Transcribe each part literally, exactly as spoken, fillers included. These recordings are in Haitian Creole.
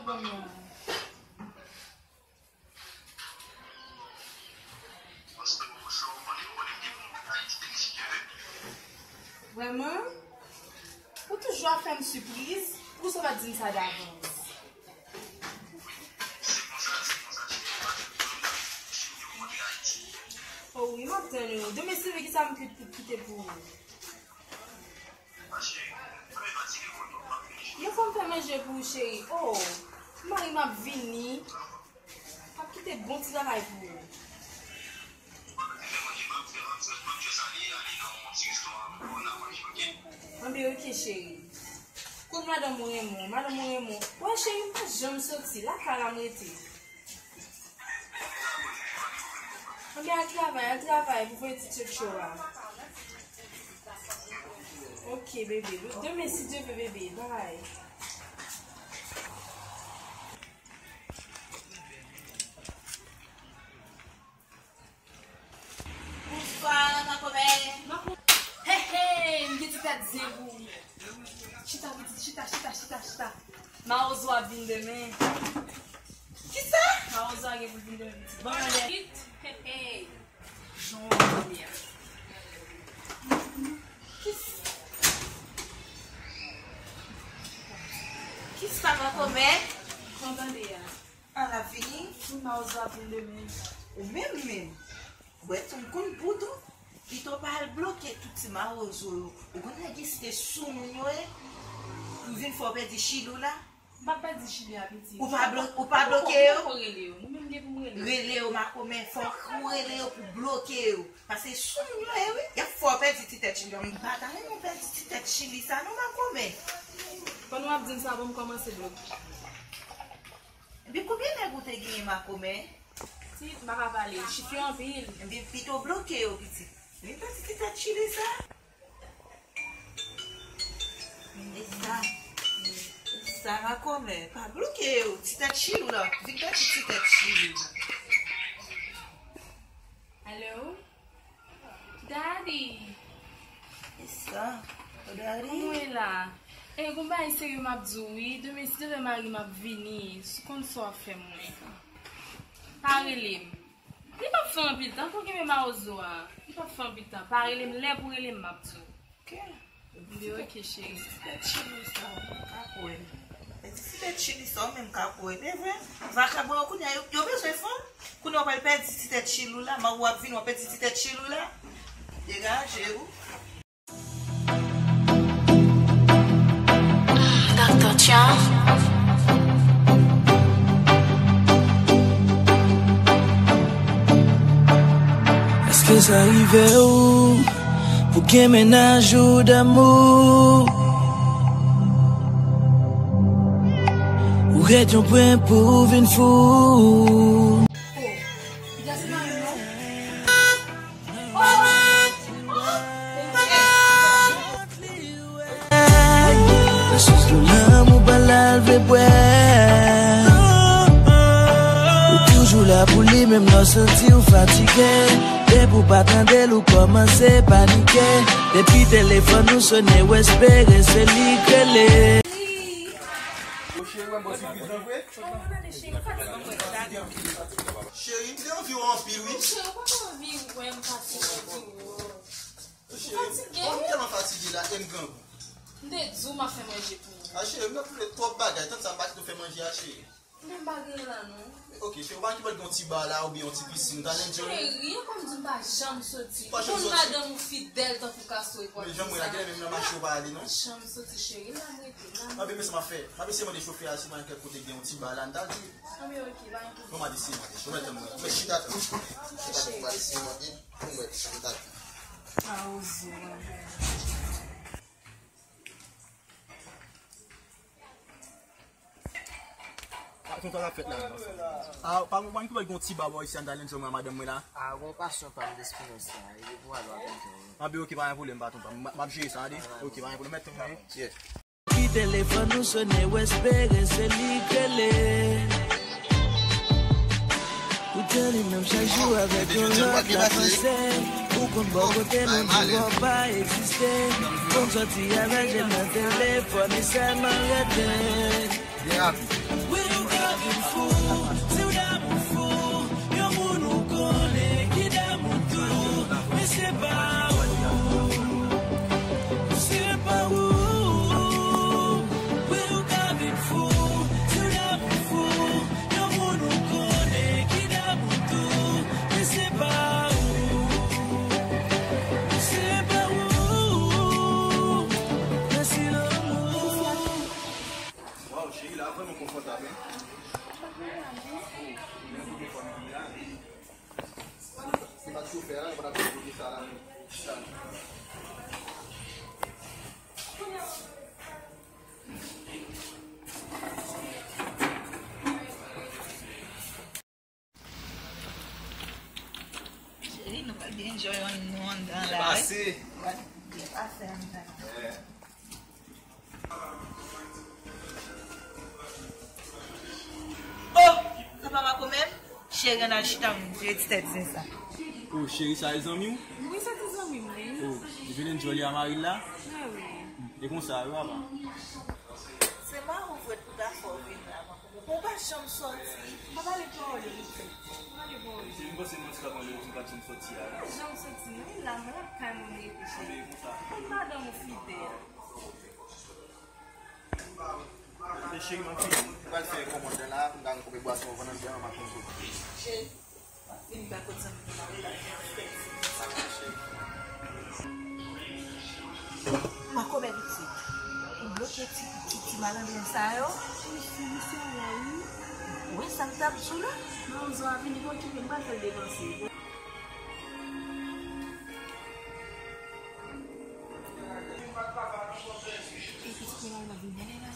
Kòman? Vrèman? Ou toujou ap fè m sipriz? Poukisa w pa t di m sa davans? O wi, m ap tann ou. Demen si Dye vle, kisa m ki-, ki-, kite pou ou? Yon fwa m fè manje pou ou, cheri. Oh, m mari m ap vini. M ap kite bon ti travay pou ou. Anben, oke, cheri. Kout madanm ou renmen w, madanm ou renmen w. Wè, cheri, m pa janm soti. Lakay la m rete. Anben, al travay, al travay pou voye ti tchotcho a. Oke, bebe. Demen, si Dye vle, bebe. Bay. Bonswa, makomè. Hey, hey, m gen ti tèt zen pou ou. Chita, pitit, chita, chita, chita, chita. Mawozo ap vin demen. Kisa? Mawozo a gen pou l vin demen, pitit. Bon, anlè. Hey, hey. Jan w ap vini a. Kis-, kisa, makomè? Jan w tande a? A, l ap vini? Wi, mawozo ap vin demen. Ou menm menm. Wè, tou m konn bout ou. Pito pa al bloke tout ti mawozo yo. Ou konn nèg isi te soumoun yo ye? Pou vin fè w pèdi chili w la? M pa pèdi chili a, pitit. Ou pa blo-, ou pa bloke yo? Mwen poko rele yo. Mwen menm gen pou m rele yo. Rele yo, makomè. Fòk ou rele yo pou bloke yo. Paske soumoun yo ye, wi. Y ap fè w pèdi ti tèt chili. M pa ta renmen w pèdi ti tèt chili sa, non, makomè. Pandan w ap di m sa, ban m kòmanse bloke. Epi konbyen nèg ou te genyen, makomè? Ti, m pa ka pale. Chif yo anpil. Epi pito bloke yo, pitit. Vin pèdi ti tèt chili sa. E sa, e sa, makomè, pa bloke yo. Ti tèt chili w la, vin pèdi ti tèt chili w la. Alo? Daddy! E sa, o Daddy? Kòman w ye la? E, gon bagay serye m ap di w, wi. Demen, si Dye vle, mari m ap vini. Si w konn sa w ap fè mwen. Pa rele m. Li p ap fè anpil tan pou kenbe mawozo a. Li p ap fè anpil tan. Pa rele m, lè pou rele m, m ap di w. Ok. Li oke, cheri. Ti tèt chili sa, ou menm ka kwè. E ti tèt chili sa, ou menm ka kwè. E vre, vakabon yo kounye a, yo, yo bezwen fanm. Kounye a, ou pral pèdi ti tèt chili w la. Mari w ap vini, w ap pèdi ti tèt chili w la. Degaje w. Doktè Chan. Èske sa rive w pou gen mennaj ou damou? Ou rèd yon pwen pou w vin fou. Nan sous dlo lanmou pa l al vle bwè. Ou toujou la pou li menm lè w santi w fatige. Depi w pa tande l ou kòmanse panike. Depi telefòn ou sone w espere se li k rele. Cheri, m te anvi w anpil, wi. Cheri, ou pa t anvi wè m pase nan biwo. Cheri, m tèlman fatige la, e m grangou. M te di w m ap fè manje pou ou. A, cheri, m ap vle twòp bagay, tann sa m pa kite w fè manje a, cheri. Men m pa gen la, non. Ok, cheri, ou pa gen yon ti ba la, oubyen yon ti pisin, ta enjoy. Cheri, e kòm di m pa janm soti. Ou pa janm soti. Ou konn madanm ou fidèl tankou kastwo e pwa. Men jan m wè la, genlè menm nan mache ou pa ale, non. Pa janm soti, cheri, la m rete, la m rete. Anben, men sa m ap fè. M ap eseye mande chofè a si pa gen kèk kote gen yon ti ba la, n ta di. Anben, ok, pa gen pwoblèm. Bon, m ap eseye mande. Ou mèt tann mwen. Mèt chita tann. Chita tann, m ap eseye mande. Ou mèt chita tann. Mawozo, anben. A, tonton, sa k ap fèt la? A, pa gen, pa gen yon ti ba bò isi a, m ta al enjoy mwen ak madanm mwen la. A, gon pasyon pa m Despinosa, e pou al wè tonton. Anben, ok, pa gen pwoblèm, patwon pa m. M ap jere sa, tande. Ok, pa gen pwoblèm, mèt tann mwen. Yeah. Ki telefòn ou sone, w espere se li k rele. Ou tande li menm chak jou avèk yon lòt la panse. Ou konn bò kote l, ou di w pa egziste. Konn sòti avèk jèn nan telefòn, li sèlman rete. Byen rapid. Vin fou, si w damou fou, yon moun ou konnen ki damou tou, men se pa ou. Se pa ou. Wi, ou ka vin fou, si w damou fou, yon moun ou konnen ki damou tou, men se pa ou. Se pa ou. Mèsi lanmou. Waw, cheri, la vrèman konfòtab, hein? Lè pou gen fanmi la. Se pa chofè a, nou pa t ap fè sa la, non. Cheri, nou pral byen enjoy nou anndan la, wi. Byen pase. Nou pral byen pase anndan. Yeah. Oh! Sa pa Marco menm? Cheri, ann al chita, m vye ti tèt zen sa. Oh, cheri, sa e zanmi w? Wi, se ti zanmi m, wi. Oh, li vin enjoy li a mari l la? Mwen, wi. E konsa, wi, papa. Se mari w vre pou ta fè w vin la, Marco. Ou pa janm sòti. Pa pale pawòl yo, pitit. Pa pale pawòl yo. Se vin panse manti k ap anlè w, ou pa janm sòti a. Janm sòti, non. La, mwen lakay mwen rete, cheri. Anben, e konsa. Konn madanm ou fidèl. Anben, cheri, m ap vini. Mwen pral fè kòmand la, pou m ta gen konbyen bwason ou vann anndan an, m ap vin tou. Cheri. Vin bay kote zanmi nou la, wi, bay fè ti. Marco, men pitit. Ou bloke ti, ti, ti malandren sa yo. Wi, cheri, se vre, wi. Ou wè sa m t ap di w la? Manzè a vini, pa okipe, m pral fè l devanse. E pitit mwen la, vin, vin, vin, vin, vin.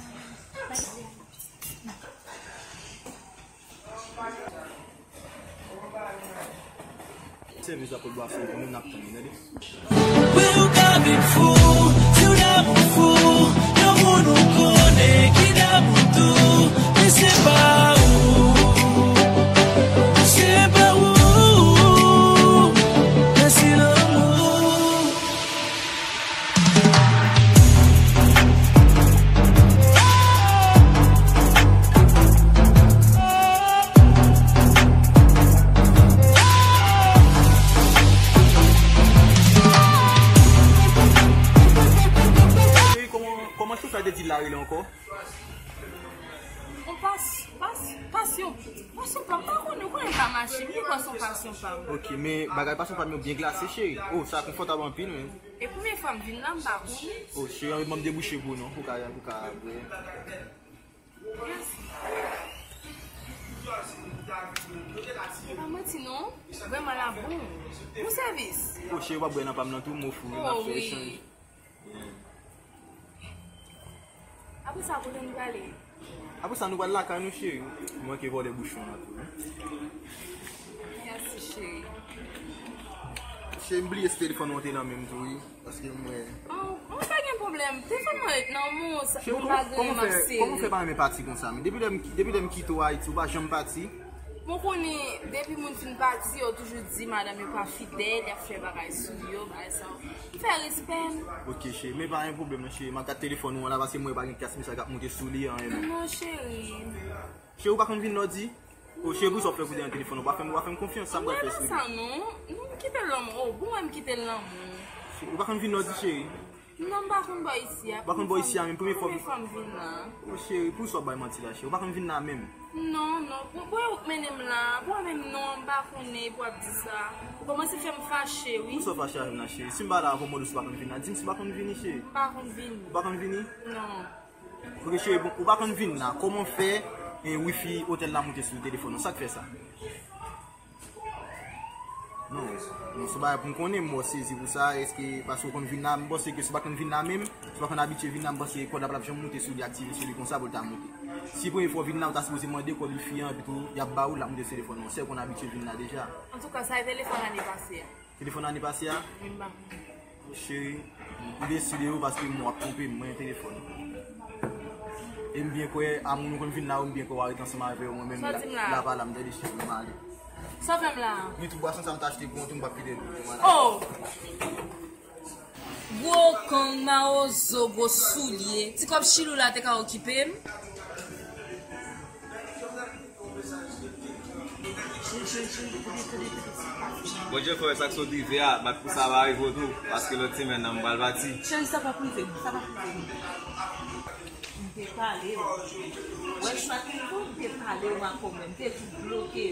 Sèvis apot bwason pou nou, n ap tann li, tande. Wi, ou ka vin fou, si w damou fou, yon moun ou konnen ki damou tou, men se pa ou, se pa ou, mèsi lanmou. Cheri, kòman, kòman chofè a te di l la rele ankò? On pas, pas, pasyon, pasyon pa m, pa konnen, ou konnen m pa mache, m gen pasyon, pasyon pa m. Ok, men bagay pasyon pa m yo byen glase, cheri. Oh, sa konfòtab anpil, men. E premye fwa m vin la, m pa konnen. Oh, cheri, anvi m ap debouche pou ou, non, pou ka, pou ka bwè. Mèsi. E pa manti, non. Vrèman, la bon. Bon sèvis. Oh, cheri, w ap bwè nan pa m nan tou, m ofri w, n ap fè echanj. Apre sa, kote nou prale? Apre sa, nou pral lakay nou, cheri. Ou manke vòlè bouchon an tou, wi. Mèsi, cheri. Cheri, m bliye si telefòn ou te nan men m tou, wi. Paske m wè. Oh, oh, pa gen pwoblèm. Telefòn mwen ret nan men w, sa, cheri, m pa gen, m ap sere. Kòman w fè pa renmen pati konsa, men? Depi lè m, depi lè m kite w Ayiti, ou pa janm pati. Bon, konnen, depi moun fin pati, yo toujou di madanm yo pa fidèl, y ap fè bagay sou yo, bagay sa yo. M fè respè m. Ok, cheri, men pa gen pwoblèm, non, cheri. M ap gad telefòn ou an la, paske m wè pa gen klas mesaj k ap moute sou li, anyen, non. Non, cheri. Cheri, ou pa konn vin lè w di? O, cheri, poukisa w ap fè koute nan telefòn ou? Ou pa fè m, ou pa fè m konfyans, sa m pral fè sou li? Mwen nan sa, non. Non, m kite l lanmou. O, bon, m kite l lanmou. Cheri, ou pa konn vin lè w di, cheri? Non, m pa konn bò isi a. Ou pa konn bò isi a menm, premye fwa. Premye fwa m vin la. O, cheri, poukisa w ap bay manti la, cheri? Ou pa konn vin la menm? Non, non. Bon, bon, ou k mennen m la. Bon, menm non, m pa konnen pou w ap di sa. Ou kòmanse fè m fache, wi. Poukisa w fache avè m la, cheri? Si m pa la avè w, mande w si w pa konn vin la. Di m si w pa konn vini, cheri. M pa konn vini. Ou pa konn vini? Non. Ok, cheri, bon, ou pa konn vin la. Kòman fè, eh, wifi otèl la moute sou telefòn ou? Sa k fè sa? Non, non, se bagay pou m konnen, m wè w sezi pou sa. Èske paske w konn vin la, m panse ke si w pa konn vin la menm, si w pa konn abitye vin la, m panse kòd la p ap janm moute sou li, aktive sou li konsa pou l ta moute. Si premye fwa w vin la, ou ta sipoze mande kòd wifi an, epi tou, y ap ba ou l, l ap moute sou telefòn ou. Sè w konn abitye vin la deja. Antouka, sa e telefòn ane pase a. Telefòn ane pase a? Wi, m pa konnen. Cheri, m deside yo paske m w ap twonpe m, mwen telefòn. E m byen kwè, a moun ou konn vin la, ou m byen kwè w a ret ansanm avè yo, mwen menm la, la pa la, m tande cheri, m ale. Sa w fè m la? Wi, tou bwason sa m t achte pou ou tou, m p ap kite l pou ou, m ale. Oh! Gwo gang, mawozo, gwo soulye. Ti kòb chili w la te ka okipe m. Bondye fè sa k sot rive a, bat pou sa pa rive w tou, paske lòt semèn nan m pral pati. Cheri, sa p ap rive m, sa p ap rive m. M te pale w. Wè, chwa te rive w, m te pale w ankò, men m te di bloke.